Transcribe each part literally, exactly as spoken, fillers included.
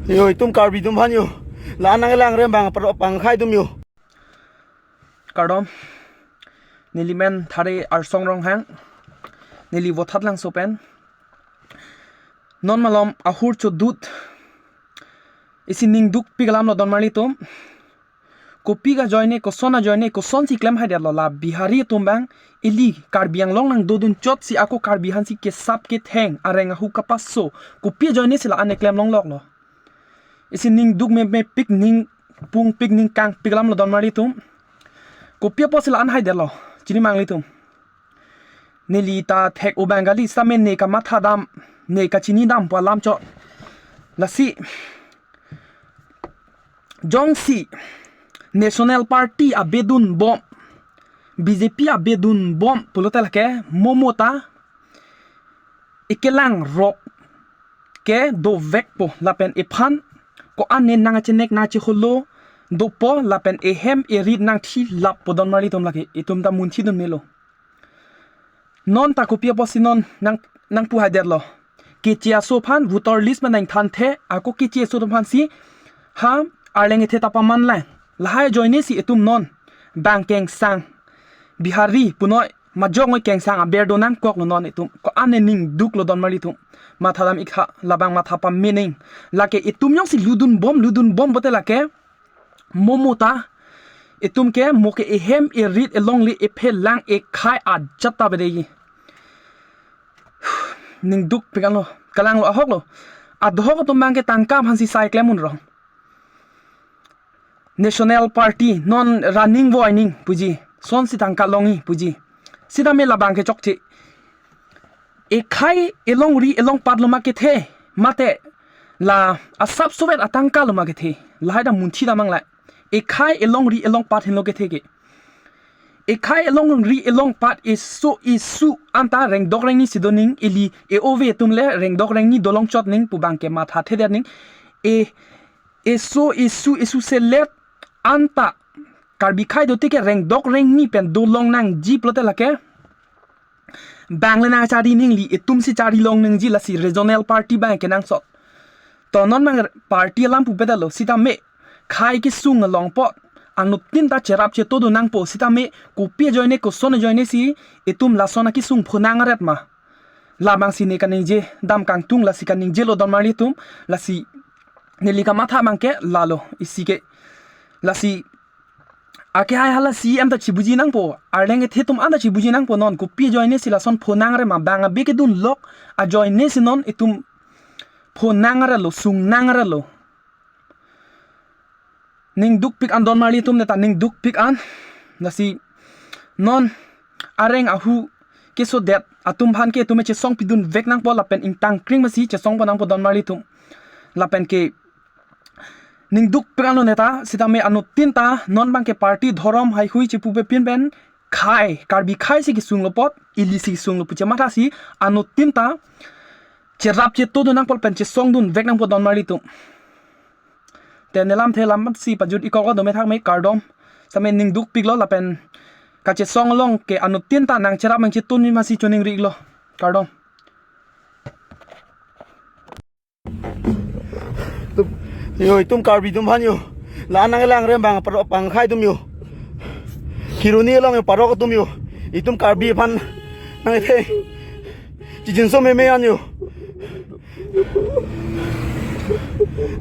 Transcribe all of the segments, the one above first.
Yo, itum Karbi atum aphan yo. La-an nangkelang rem abang, paro pangkhai atum yo. Kardom. Neli men Thare Arsong Ronghang. Neli Vothatlangso pen. Non malom ahur chodut. Isi ning dukpik alam lo donmarlitum. Kopi ajoine, koson ajoine, kosonsi klem haidetlo la Bihari atum abang, ili Karbi Anglong nangdodun chotsi ako Karbi aphansi kesap ketheng, areng ahu kapaso, kopi ajoinesi la-an eklem longloklo. Isi ning duk me, mepik, ning pungpik, ning kangpik alam lo donmarlitum. Kopi apotsi la-an haidetlo, chini manglitum. Neli ta thek-o abang kali, sitame ne kamathadam, ne kachinidam pu alam chot. Lasi, jongsi National Party abedunbom, B J P abedunbom pulote lake Momota ekelang rok ke dovekpo lapen ephan ko-an ne nangchenek nangcheholo dopo lapen ehem erit nangthilappo donmarlitum lake itum ta munthidun melo. Non ta kopi apotsi non nang, nangpu haidetlo. Keche aso aphan voter list ma nangthanthe, ako keche aso aphansi ha Arleng ethe ta pamanlang. Lahai ajoinesi itum non bang kengsang Bihari punoi majok ngoi kengsang aber do nangkoklo non itum. Ko-an ne ning duklo donmarlitum. Mathadam ik tha, labang matha pamening. Lake itum jongsi ludunbom, ludunbom pulote lake Momota, itum ke mo ke ehem erit elongle ephelang ekhai ajat ta bedei. Ning dukpik anlo, kalanglo ahoklo. Adhok atum abang ke tangka aphansi sai klem unrong. National Party non running voi ning puji, sonsi tangka longji puji. Sitame labang ke chokche. Ekhai elongri elongpat lo ma kethe, mate la asap sovet atangka lo ma kethe, lahai ta munthidam nanglai. Ekhai elongri elongpat henlo kethe ke. Ekhai elongri elongpat eso esu anta rengdok rengni si doning, ili e-ove atum le rengdok rengni dolong chot ning pu abang ke mathathedet ning. E, eso esu esu selet anta Karbi akhai dotik ke rengdok rengni pen dolong nangji pulote lake bang le nangchari ningli, itumsi chari long ningji, lasi regional party abang kenangsot. To non abang party alam pupedetlo, sitame khei kesung along apot anuttin ta cherap chetodun nangpo, sitame kopi ajoine koson ajoinesi itum lason akesung phonang aret ma. Labangsi ne kaningje dam kangtung, lasi kaningjelo donmarlitum, lasi neli kamatha abang ke lalo isi ke. Lasi akehai hala C M ta chibuji nangpo, Arleng ethe atum anta chibuji nangpo, non kopi ajoinesi lason phonang aret ma, bang abe kedun lok ajoinesi non itum phonang aretlo, sungnang aretlo. Ning dukpik an donmarlitum, neta ning dukpik an. Lasi non areng ahu kesodet atum aphan ke itum chesong pidun vek nangpo lapen ingtang kring masi chesongpo nangpo donmarlitum. Lapen ke ning dukpik anlo neta, sitame anuttin ta non abang ke party dhorom heihui chepupepin pen khei, Karbi akhai si kesunglo apot, ili si kesunglo pu chemathasi anuttin ta cherap chetodun nangpo lapen chesongdun vek nangpo donmarlitum. Te nelamthe lamsi pajut ikok lo, dome thakme, kardom. Sitame ning dukpiklo lapen kachesong along ke anuttin ta nangcherap nangchetun masi choningri iklo. Kardom. Yo, itum Karbi atum aphan yo. La-an nanglang rem abang, paro pangkhai atum yo. Kheroni along yo, parok atum yo. Itum Karbi aphan nang ite. Chijinso meme an yo.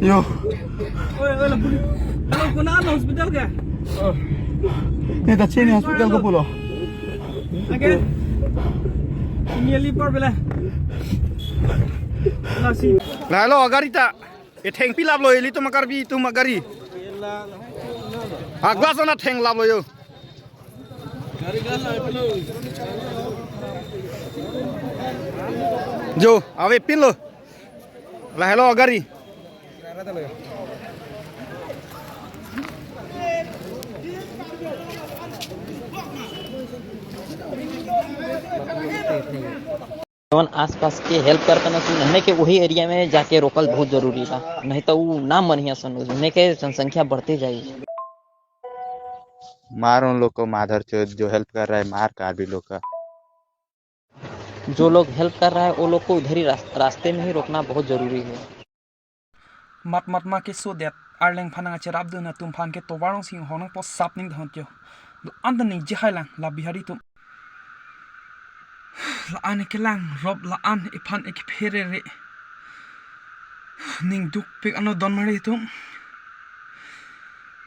Yo. Oi, oi, la police. Alo, kona ano hospital ke? Neta chini hospital ko pulo. Ake? Nearly por bela. Lasi. Lahelo agari ta. Etheng pilaplo, ilitum a-Karbi atum agari. A-glass ana thenglaplo yo. Jo, avepinlo. Lahelo agari. जवन आसपास के हेल्प करता ना, तो उन्हें के वही एरिया में जाके रोकल बहुत जरूरी था, नहीं तो वो ना मन ही असन, उन्हें के जनसंख्या बढ़ते जाएगी। मार उन लोग को, माधर चोद जो हेल्प कर रहा है, मार कार्बी लोग का। जो लोग हेल्प कर रहा है, वो लोग को उधर ही रास-, रास्ते में ही रोकना बहुत जरूरी है। Mat mat ma keso det, arleng aphan nangcherapdun atum aphan ke tovar ong sing hong nangpo sap ning dahon tio. Do-an ta ningje hai lang la Bihari atum. La-an kelang rop, la-an iphan ekphere re. Ning dukpik ano don mari atum.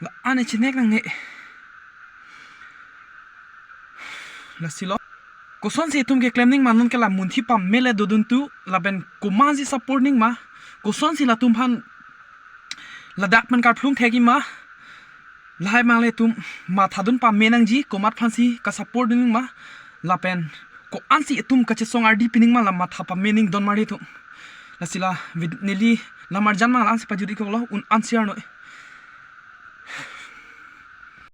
La-an chinek nangne. Lasi lo. Kosonsi itum keklem ning ma, non ke la munthi pame le dodun tu, lapen komatsi support ning ma. Kosonsi latum aphan ladak pen karplung thek-i ma. Lahai mang le itum mathadun pame nangji, komat aphansi ka-support ning ma. Lapen ko-ansi itum kachesong ardi pining ma, la matha pame ning don mari atum. Lasi la vid-, neli lamarjan mang la-ansi pajut-iklo, un-an share noi.